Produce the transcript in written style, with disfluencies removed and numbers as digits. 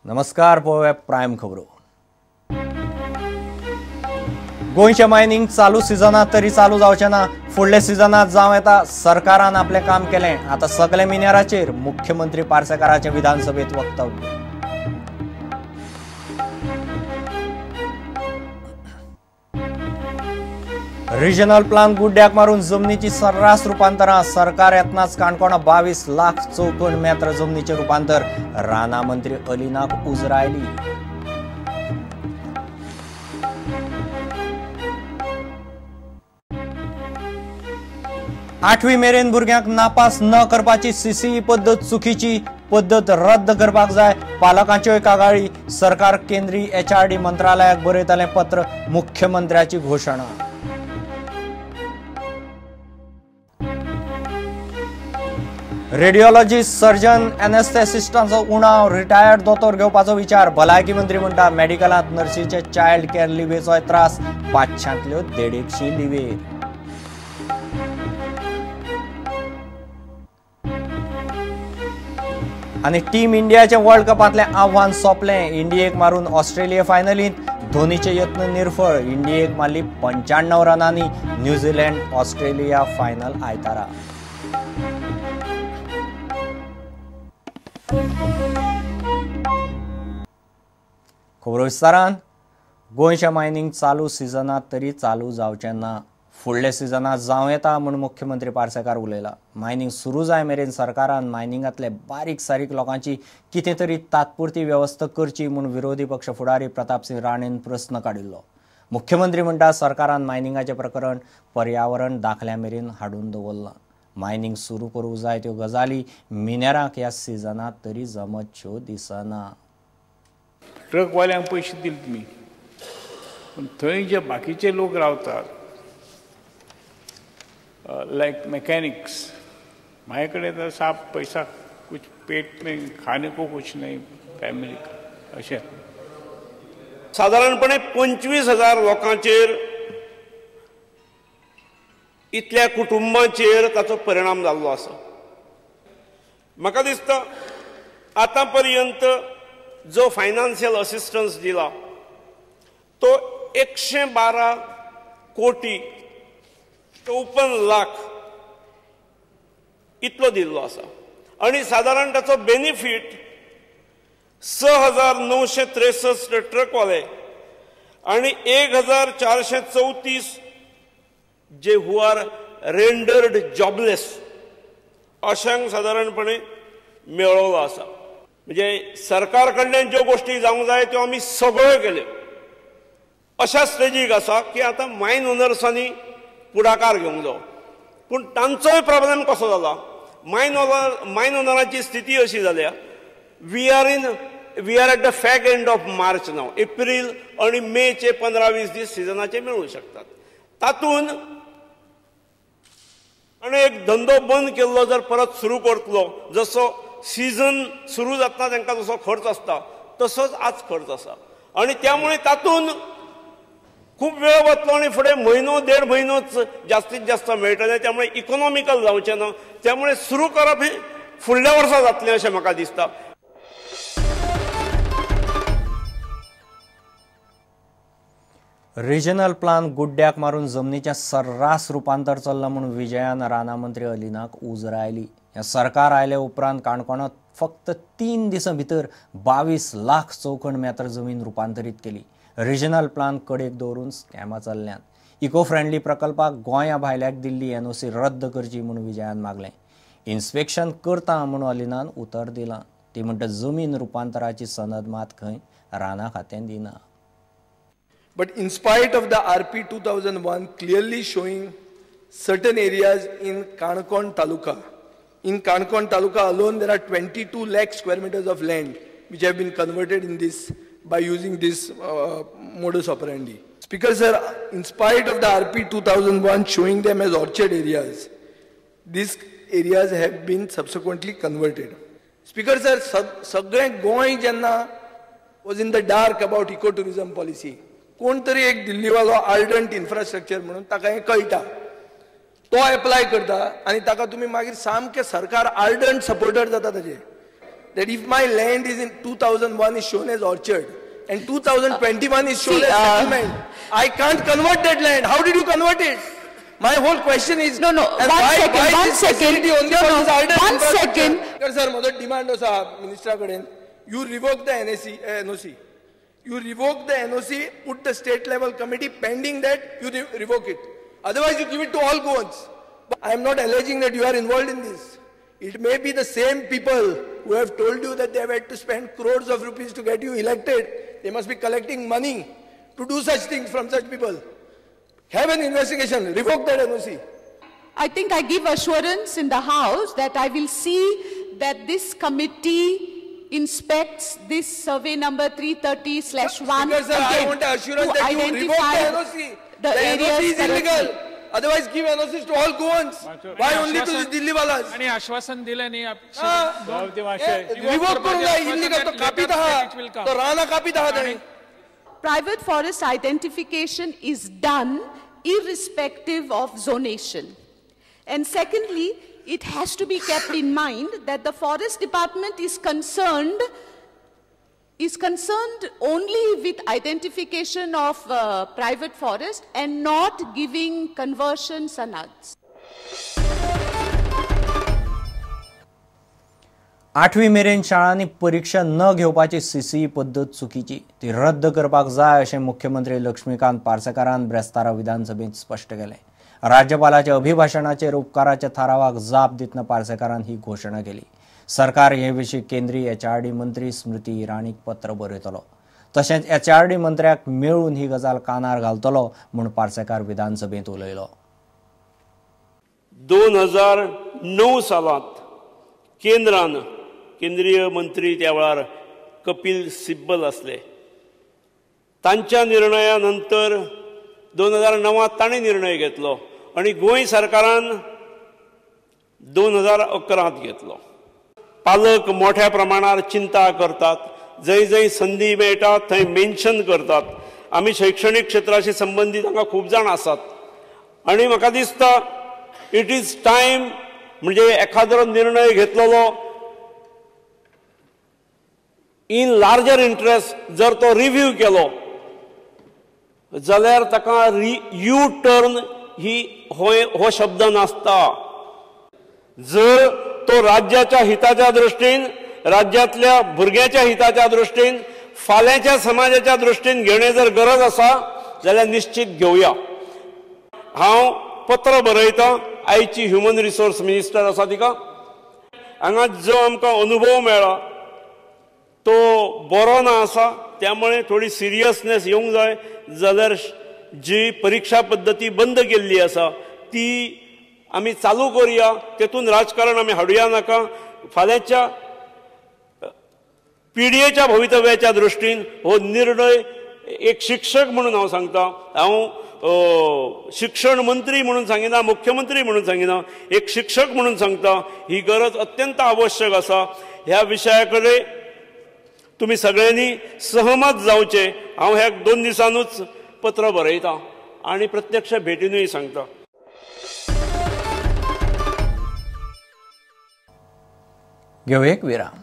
नमस्कार, पळोवया प्रायम खबरो. गोंयचें मायनिंग चालू सिजनात तरी चालू जावचें ना, फुडल्या सिजनात जावं येता. सरकारान आपलें काम केलें, आतां सगळे मिनेराचेर. मुख्यमंत्री पार्सेकाराचें विधानसभेत वक्तव्य. रिजनल प्लान गुड्ड्याक मारून जमनीची सर्रास रुपांतरां. सरकार येतनाच काणकोणा 22 लाख चौखण मेत्र जमनीचें रुपांतर. रानां मंत्री अलिनाक उजरायली. आठवी मेरेन भुरग्यांक नापास न करपाची सीसीई पद्दत चुकीची, पद्दत रद्द करपाक जाय. पालकांच्योय कागाळी. सरकार केंद्रीय एचआरडी मंत्रालयाक बरयतलें पत्र. मुख्यमंत्र्याची घोशणा. रेडिओलॉजिस्ट, सर्जन, एनेस्थेसिस्टांचो उणाव. रिटायर्ड दोतोर घेवपाचो विचार. भलायकी मंत्री म्हणटा मेडिकलांत नर्सीचे चायल्ड केअर लिवेचोय त्रास. 500तल्यो 150 लिवेर. आनी टीम इंडियाचें वर्ल्ड कपांतलें आव्हान सोंपलें. इंडियेक मारून ऑस्ट्रेलिया फायनलींत. धोनीचे यत्न निर्फळ. इंडियेक मारली 95 रनांनी. न्यूझीलंड ऑस्ट्रेलिया फायनल आयतारा. खबरो विस्तारान. गोंयचें मायनिंग चालू सिजनात तरी चालू जावचें ना, फुडल्या सिजनात जावं येता म्हूण मुख्यमंत्री पार्सेकार उलयला. मायनिंग सुरू जाय मेरेन सरकारान मायनिंगांतले बारीक सारीक लोकांची कितें तरी तात्पुरती वेवस्था करची म्हूण विरोधी पक्ष फुडारी प्रतापसिंह राणेन प्रस्न काडिल्लो. मुख्यमंत्री म्हणटा सरकारान मायनिंगाचें प्रकरण पर्यावरण दाखल्या मेरेन हाडून दवरलां. मायनिंग सुरू करूंक जाय त्यो गजाली मिनेरांक ह्या सिजनात तरी जमतश्यो दिसना. ट्रकवाल्यांक पयशे दिले तुमी, पूण थंय जे बाकीचे लोक रावतात लायक मेकॅनिक्स, माझे कडेन तर साफ पैसा कुछ पेट में खाने को कुछ नहीं फॅमिली अशें. सादारणपणे 25,000 लोकांचेर, इतल्या कुटुंबांचेर ताचो परिणाम जाल्लो आसा. म्हाका दिसता आतां पर्यंत जो फायनान्शियल असिस्टन्स दिला तो 112 कोटी 54 लाख इतलो दिल्लो आसा आनी सादारण ताचो बेनिफीट 6,963 ट्रकवाले आनी 1,434 जे हु आर रेंडर्ड जॉबलेस अशांक सादारणपणे मेळवलो आसा. म्हणजे सरकार कडल्यान ज्यो गोश्टी जावंक जाय त्यो आमी सगळ्यो केल्यो. अशा स्टेजीक आसा की आतां मायन ओनर्सांनी पुढाकार घेवंक जायो. पूण तांचोय प्रॉब्लेम कसो जाला, मायन ओनरांची स्थिती अशी जाल्या, we are at the fag end of March now. April आनी मेचे 15-20 दीस सिजनाचे मेळूं शकतात. तातूंत आनी एक धंदो बंद केल्लो जर परत सुरू करतलो, जसो सीजन सुरू जातना तांकां जसो खर्च आसता तसोच आज खर्च आसा आनी त्यामुळे तातूंत खूब वेळ वतलो आनी फुडें म्हयनो देड म्हयनोच जास्तीत जास्त मेळटलें. त्यामुळे इकॉनॉमिकल जावचें ना. त्यामुळे सुरू करप हें फुडल्या वर्सा जातलें अशें म्हाका दिसता. रिजनल प्लान गुड्ड्याक मारून जमनीचें सर्रास रुपांतर चल्लां म्हूण विजयान रानां मंत्री अलिनाक उजरायली. हें सरकार आयले उपरांत काणकोणांत फक्त 3 दिसां भितर 22 लाख चौखण मेत्र जमीन रुपांतरीत केली. रिजनल प्लान कडेक दवरून स्कॅमां चल्ल्यांत. इको फ्रेंडली प्रकल्पाक गोंया भायल्याक दिल्ली एनओसी रद्द करची म्हूण विजयान मागलें. इन्स्पेक्शन करता म्हूण अलिनान उतर दिलां. ती म्हणटा जमीन रुपांतराची सनद मात खंय रानां खातें दिना. But in spite of the RP 2001 clearly showing certain areas in Canacona Taluka, in Canacona Taluka alone there are 22 lakh square meters of land which have been converted in this by using this modus operandi. Speaker sir, in spite of the RP 2001 showing them as orchard areas, these areas have been subsequently converted. Speaker sir, सगळें गोंय जेन्ना was in the dark about ecotourism policy, कोण तरी एक दिल्लीवालो आर्डंट infrastructure म्हणून ताका हें कळटा, तो एप्लाय करता आनी ताका तुमी मागीर सामकें सरकार आर्डंट सपोर्टर जाता ताजे. that if my land is in 2001 is shown as orchard and 2021 is shown as settlement, I can't convert that land. How did you convert it? My whole question is... No, no, one second. No, one second. Sir, म्हजो demand आसा मिनिस्टरा कडेन, you revoke the NAC, NOC. You revoke the NOC, put the state level committee, pending that, you revoke it. Otherwise, you give it to all Goans. But I am not alleging that you are involved in this. It may be the same people who have told you that they have had to spend crores of rupees to get you elected. They must be collecting money to do such things from such people. Have an investigation, revoke that NOC. I think I give assurance in the House that I will see that this committee inspects this survey number 330/1 Sir, I want assurance that you revoke the NOC. The NOC is illegal. Otherwise, give NOCs to all Goans. Why only to the Delhi walas? आणि आश्वासन दिलं नाही. Revoke करू जाय, illegal तो कापीत आहा, तो राना कापीत आहा ताणी. Private forest identification is done irrespective of zonation. And secondly, it has to be kept in mind that the forest department is concerned only with identification of private forest and not giving conversion sanads. आठवी मेरेन शाळांनी परीक्षा न घेवपाची CCE पद्दत चुकीची, ती रद्द करपाक जाय अशें मुख्यमंत्री लक्ष्मीकांत पार्सेकारान ब्रेस्तारा विधानसभेंत स्पश्ट केलें. राज्यपालाच्या अभिभाशणाचेर उपकाराच्या थारावाक जाप दितना पार्सेकारान ही घोशणा केली. सरकार हे विशीं केंद्रीय एचआरडी मंत्री स्मृती इराणीक पत्र बरयतलो, तशेंच एचआरडी मंत्र्याक मेळून ही गजाल कानार घालतलो म्हूण पार्सेकार विधानसभेंत उलयलो. 2009 सालांत केंद्रान केंद्रीय मंत्री त्या वेळार कपिल सिब्बल आसले, तांच्या निर्णया नंतर 2009 तांणी निर्णय घेतलो आनी गोंय सरकारान 2011 घेतलो. पालक मोठ्या प्रमाणार चिंता करतात, जंय जंय संदी मेळटा थंय मेन्शन करतात. आमी शैक्षणीक क्षेत्राशी संबंदीत हांगा खूब जाण आसात आनी म्हाका दिसता it is time, म्हणजे एखादो निर्णय घेतलेलो इन लार्जर इंट्रस्ट जर तो रिव्यू केलो जाल्यार ताका यू टर्न ही हो शब्द नासता. जर तो राज्याच्या हिताच्या दृष्टीन, राज्यांतल्या भुरग्यांच्या हिताच्या दृष्टीन, फाल्यांच्या समाजाच्या दृष्टीन घेणे जर गरज आसा जाल्यार निश्चित घेवया. हांव पत्र बरयतां आयची ह्युमन रिसोर्स मिनिस्टर आसा तिका. हांगा जो आमकां अनुभव मेळ्ळा तो बरो ना आसा, त्यामुळे थोडी सिरियसनेस येवंक जाय. जाल्यार जी परिक्षा पद्दती बंद केल्ली आसा ती आमी चालू करुया, तेतून राजकारण आमी हाडुया नाका. फाल्यांच्या पिढयेच्या भवितव्याच्या दृष्टीन हो निर्णय एक शिक्षक म्हणून हांव सांगता, हांव शिक्षण मंत्री म्हणून सांगिना, मुख्यमंत्री म्हणून सांगिना, एक शिक्षक म्हणून सांगता, ही गरज अत्यंत आवश्यक आसा. ह्या विशया कडेन तुमी सगळ्यांनी सहमत जावचें. हांव ह्या 2 दिसांनूच पत्र बरयतां आनी प्रत्यक्ष भेटीनूय सांगता. घेवया एक विराम.